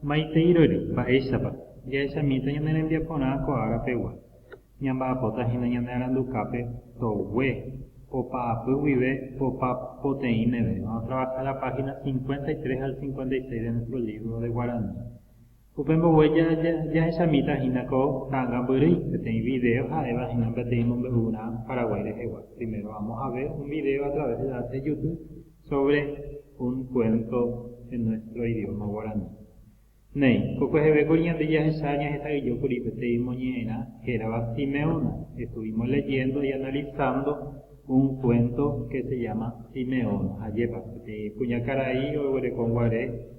Maitei rory, mba'éichapa? Jahechamíta ñane rembiaporã ko ára pegua. Ñamba'apóta hína ñane arandukápe togue, popa apy guive popa poteĩ meve. Vamos a trabajar la página 53 al 56 de nuestro libro de guaraní. Upe mbogue jahechamíta hína ko ta'anga mbyrýi, peteĩ video ha'éva hína peteĩ mombe'urã Paraguái rehegua. Primero vamos a ver un video a través de la YouTube sobre un cuento en nuestro idioma guaraní. Néi, ko kuehevékuri ñande jahecha ñahesa'ỹijókuri peteĩ moñe'ẽrã hérava Simeona. Estuvimos leyendo y analizando un cuento que se llama Simeona. Ajépa, peteĩ kuñakarai oguerekoguare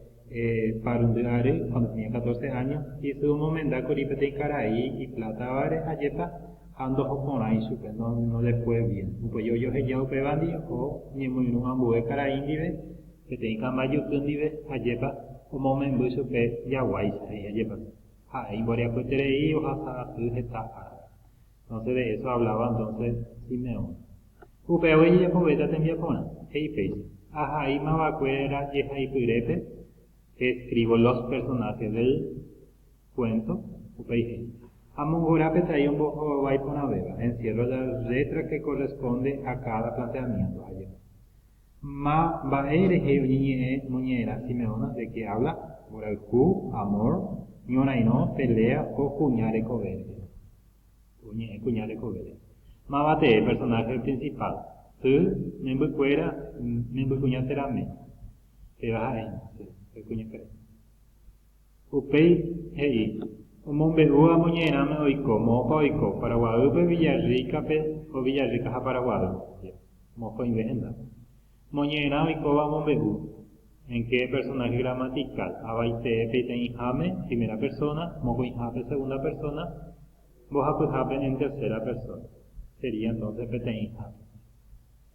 parundy ary, cuando tenía 14 años, isy omomendákuri peteĩ karai iplátavare, ajépa, ha ndohoporãi chupe, no, no le fue bien. Upéi ojoheja upévandi oho ñemoirũ ambue karai ndive, peteĩ kamba juky ndive, ajépa, omomemby chupe jaguáicha, he'i ajépa. Ha'e imboriahueterei ohasa asy heta ára. Entonces de eso hablaba entonces Simeón. Upévagui ojejapovéta tembiaporã, he'i péicha. Ahai mavakuéra jehaipyrépe, escribo los personajes del cuento, upéi he'i. Amongora peteĩ ombohovái porãvéva, encierro la letra que corresponde a cada planteamiento, ajépa. Ma mba'e rehe oñeñe'ẽ moñe'ẽrã Simeona, de qué habla? Mborayhu, amor, ñorairõ, pelea o kuña rekove rehe. Oñe'ẽ kuña rekovére. Máva tee, personaje principal, sy, membykuéra, membykuña térã ména. Péva ha'e hína, sy, pe kuñakarai. Upéi he'i, Omombe'u amoñe'ẽrãme oiko, moõpa oiko, Paraguaýpe, Villarrica-pe o Villarrica ha Paraguaýpe. Mokõive hendápe. Moñe'ẽrã oikóva omombe'u, En qué personaje gramatical, avaitee peteĩháme, primera persona, mokõihápe, segunda persona, mbohapyhápe, en tercera persona. Sería entonces peteĩhápe.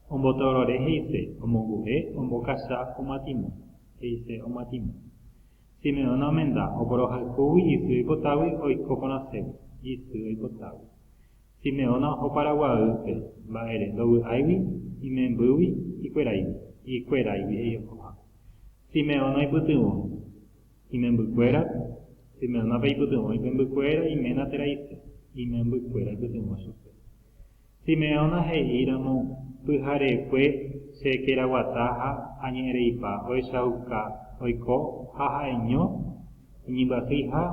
Ombotorore he'ise, omongu'e, ombokacha, omatimo. He'ise, omatimo. Simeóna omenda, oporohayhúgui isy oipotágui oiko porãségui, isy oipotágui. Simeóna oho Paraguaýpe, mba'ére, ndovy'áigui, imembýgui, ikueráigui, ikueráigui he'i ohoha. Simeóna oipytyvõ imembykuéra, Simeónape oipytyvõ imembykuéra, iména térã isy, imembykuéra oipytyvõ chupe. Simeóna he'íramo pyharekue che keraguata ha añe'ẽreipa ohechauka oiko ha ha'eño iñembyasýiha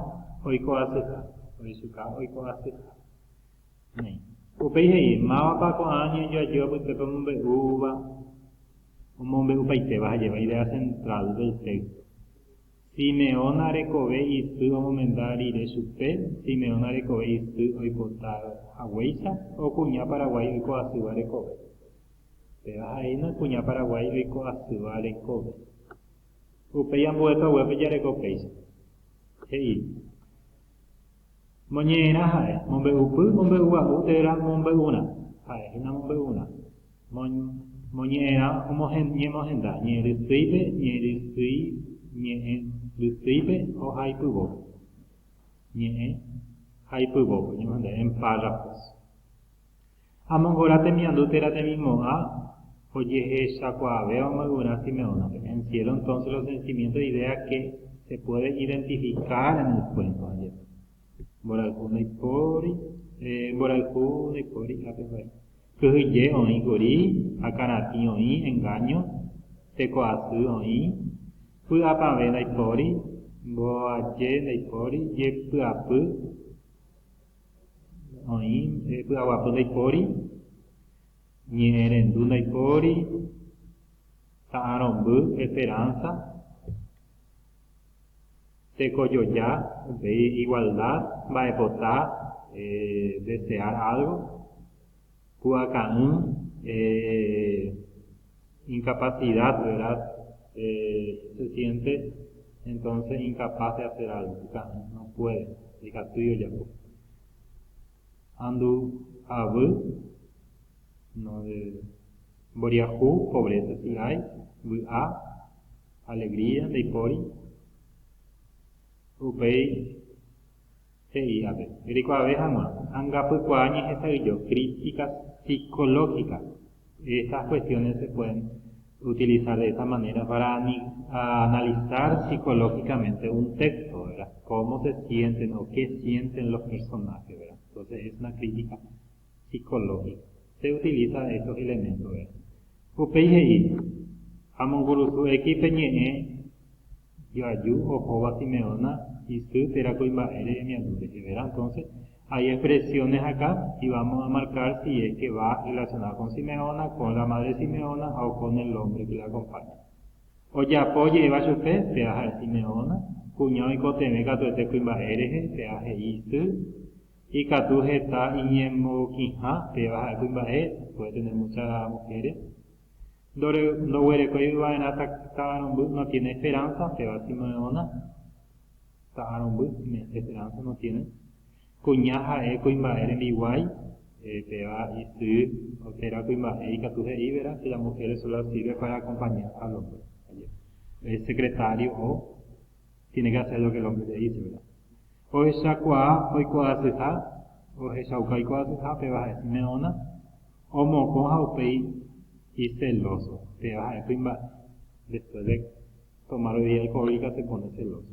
oiko asyha, ohechuka oiko asyha. Néi. Upéi he'i, mávapa ko'ã ñe'ẽjoaju apytépe omombe'úva, omombe'upaitéva ha jeva idea central del texto. Simeóna rekove isy omomenda rire chupe, Simeóna rekove isy oipota haguéicha, o kuña Paraguái oiko asýva rekove. Péva ha'éina kuña Paraguái oiko asýva rekove. Upéi ambue toguépe jareko péicha. He'i. Moñe'ẽrã ha'e, mombe'upy, mombe'ugua'u térã mombe'urã. Ha'e hína mombe'urã. Moñe'ẽrã ñemohenda, ñe'ẽ rysýipe, ñe'ẽ rysýi, ñe'ẽ rysýipe ohaipyvópe. Ñe'ẽ haipyvópe oñemohenda en párrafos. Amongora temiandu térã temimo'ã ojehechakuaavéva omombe'urã Simeónape. Encierro entonces los sentimientos e ideas que se puede identificar en el cuento. Ajépa. Mborayhu ndaipóri, mborayhu ndaipóri ápe mba'e. Kyhyje oĩ kuri, akãratĩ oĩ, engaño, teko'asy oĩ, py'apavẽ ndaipóri, mboaje ndaipóri, jepy'apy oĩ, py'aguapy ndaipóri, ñe'ẽrendu ndaipóri, ta'arõmby, esperanza, Tekojoja, upéi igualdad, mba'epota, desear algo, pu'aka'ỹ, incapacidad, verdad, se siente entonces incapaz de hacer algo, pu'aka'ỹ, no puede, ndaikatúi ojapo. Andu avy, no de mboriahu, pobreza si hay, vy'a, Alegría ndaipóri. Upéi he'i ápe, Reikuaave hag̃ua, angapykuaa ñehesa'ỹijo, crítica psicológica. Estas cuestiones se pueden. utilizar de esa manera para analizar psicológicamente un texto, ¿verdad? Cómo se sienten o qué sienten los personajes, ¿verdad? Entonces es una crítica psicológica. Se utiliza estos elementos, ¿verdad? Upéi he'i, Amongurusu X pe ñe'ẽ joaju ohóva Simeona isy térã kuimba'ére hemiandu rehe, ¿verdad? Entonces, hay expresiones acá y vamos a marcar si es que va relacionado con Simeona, con la madre Simeona o con el hombre que la acompaña. Ojapo je'éva chupe, péva ha'e Simeona, kuña oikotevẽ katuete kuimba'e rehe, péva he'i isy, ikatu heta iñemokĩha, péva ha'e kuimba'e, puede tener muchas mujeres. Ndoguerekói va'erã ta'arõmby, no tiene esperanza, péva Simeona, ta'arõmby, esperanza no tiene. Kuña ha'e kuimba'e rembiguái, péva isy térã kuimba'e ikatu he'i, verá, que la mujer solo sirve para acompañar al hombre. Es secretario o tiene que hacer lo que el hombre le dice, ¿verdad? Ohechakuaa oikuaasyha, ohechauka oikuaasyha, péva ha'e Simeona, omokõ ha upéi iceloso, péva ha'e kuimba'e. Después de tomar bebida alcohólica se pone celoso.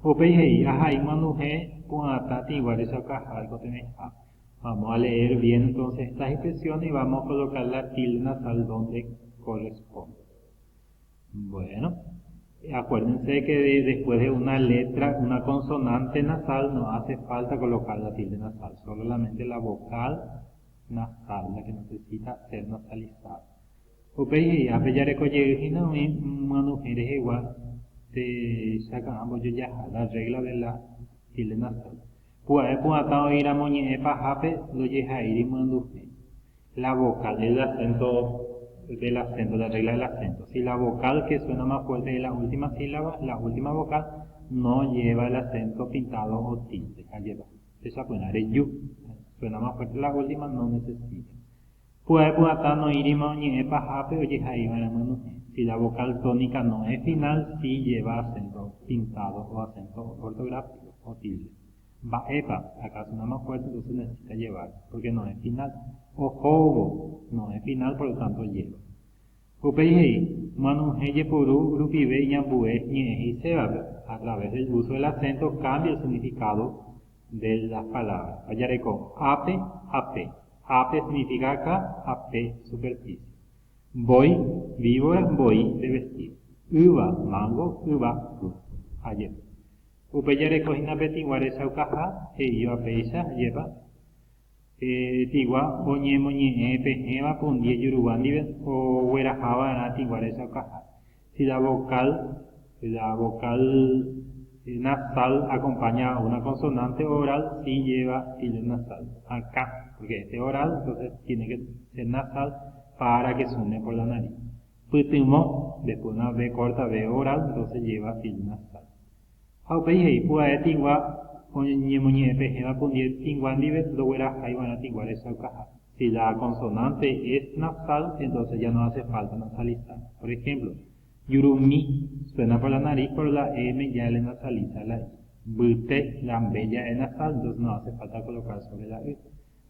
Upéi he'i, Ahai muanduhe pu'atã tĩgua rechaukaha oikotevẽha. Vamos a leer bien entonces estas expresiones y vamos a colocar la tilde nasal donde corresponde. Bueno, acuérdense que después de una letra, una consonante nasal, no hace falta colocar la tilde nasal, solamente la vocal nasal, la que necesita ser nasalizada. Upéi he'i, Ápe jareko jey hína umi muanduhe rehegua techaka'ã mbojojaha, la regla de la tilde nasal. Pu'ae pu'atã oĩramo ñe'ẽ pahápe ndojehaíri muanduhe. La vocal el acento del acento, la regla del acento. Si la vocal que suena más fuerte es la última sílaba, la última vocal no lleva el acento pintado o tilde. Lleva. Techapyrã reju. Suena más fuerte la última, no necesita. Pu'ae pu'atã noĩrima oñe'ẽ pahápe ojehaiva'erã muanduhe. Si la vocal tónica no es final, sí lleva acento pintado o acento ortográfico o tilde. Mba'épa, acá suena más fuerte, entonces necesita llevar, porque no es final. Ohóvo, no es final, por lo tanto lleva. Upéi he'i, muanduhe jeporu rupive iñambue ñe'ẽ he'isévape. A través del uso del acento cambia el significado de las palabras. Ajareko, ápe, ape. Ápe significa acá, ape, superficie. Mbói, víbora, mboi, de vestir. Yva, mango, yva, fruta. Ayer. Upe jareko hína pe tĩgua rechaukaha, he'íva péicha, ajépa? Tĩgua oñemoñe'ẽ pehẽva pundie jurugua ndive ogueraha va'erã tĩgua rechaukaha. Si la vocal, la vocal nasal acompaña a una consonante oral, sí lleva tilde nasal. Acá, porque este oral, entonces tiene que ser nasal para que suene por la nariz. Pytyvõ, después una V corta, V oral, entonces lleva tilde nasal. Ha upéi he'i pu'ae tĩgua oñemoñe'ẽ pehẽva pundie tĩgua ndive ndoguerahái va'erã tĩgua rechaukaha. Si la consonante es nasal, entonces ya no hace falta nasalizar. Por ejemplo, jurumi suena por la nariz, por la M ya le nasaliza la I. Mbyte, la B ya es nasal, entonces no hace falta colocar sobre la E.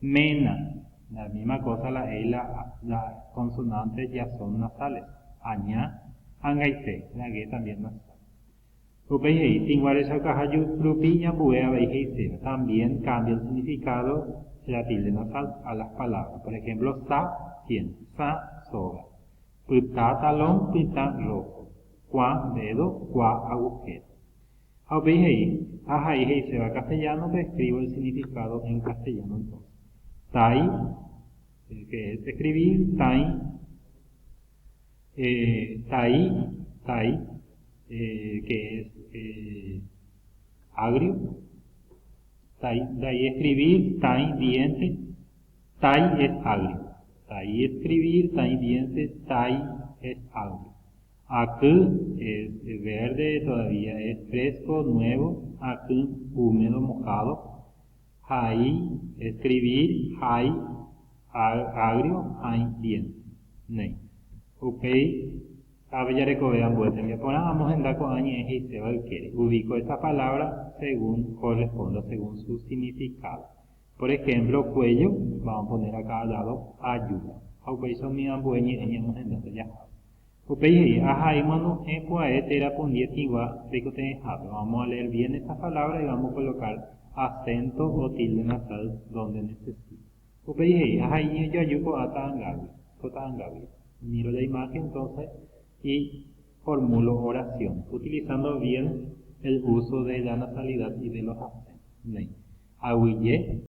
Mena, la misma cosa, la E y la, la consonante ya son nasales. Aña, angaite, la G también nasal. Upéi he'i, tĩgua rechaukaha rupi iñambue avei he'iséva. También cambia el significado la tilde nasal a las palabras. Por ejemplo, sa, cien, sa, soga. Pytã, talón, pytã, rojo. Kuã, dedo, kua, agujero. Ha upéi he'i, ahai he'iséva castellano-pe, escribo el significado en castellano entonces. Tai, que es escribir, tai, tai, tai, que es agrio, tai, de ahí escribir, tai, diente, tai es agrio, tai escribir, tai diente, tai es agrio. Aky es verde, todavía es fresco, nuevo, aky húmedo, mojado, hai escribir, hai agrio, hai diente. Néi. Upéi ave jarekove ambue tembiaporã amohenda ko'ã ñe'ẽ he'iséva ykére. Ubico esta palabra según corresponda, según su significado. Por ejemplo, cuello, vamos a poner acá al lado ayuda. Ha upéicha umi ambue ñe'ẽ ñamohendáta jahávo. Upéi he'i, Ahai muanduhẽ pu'ae térã pundie tĩgua reikotevẽhápe. Vamos a leer bien esta palabra y vamos a colocar acento o tilde nasal donde necesite. Upéi he'i, Ahai ñe'ẽjoaju ko'ã ta'angágui, ko ta'angágui. Miro la imagen entonces y formulo oraciones, utilizando bien el uso de la nasalidad y de los acentos. Néi. Aguyje.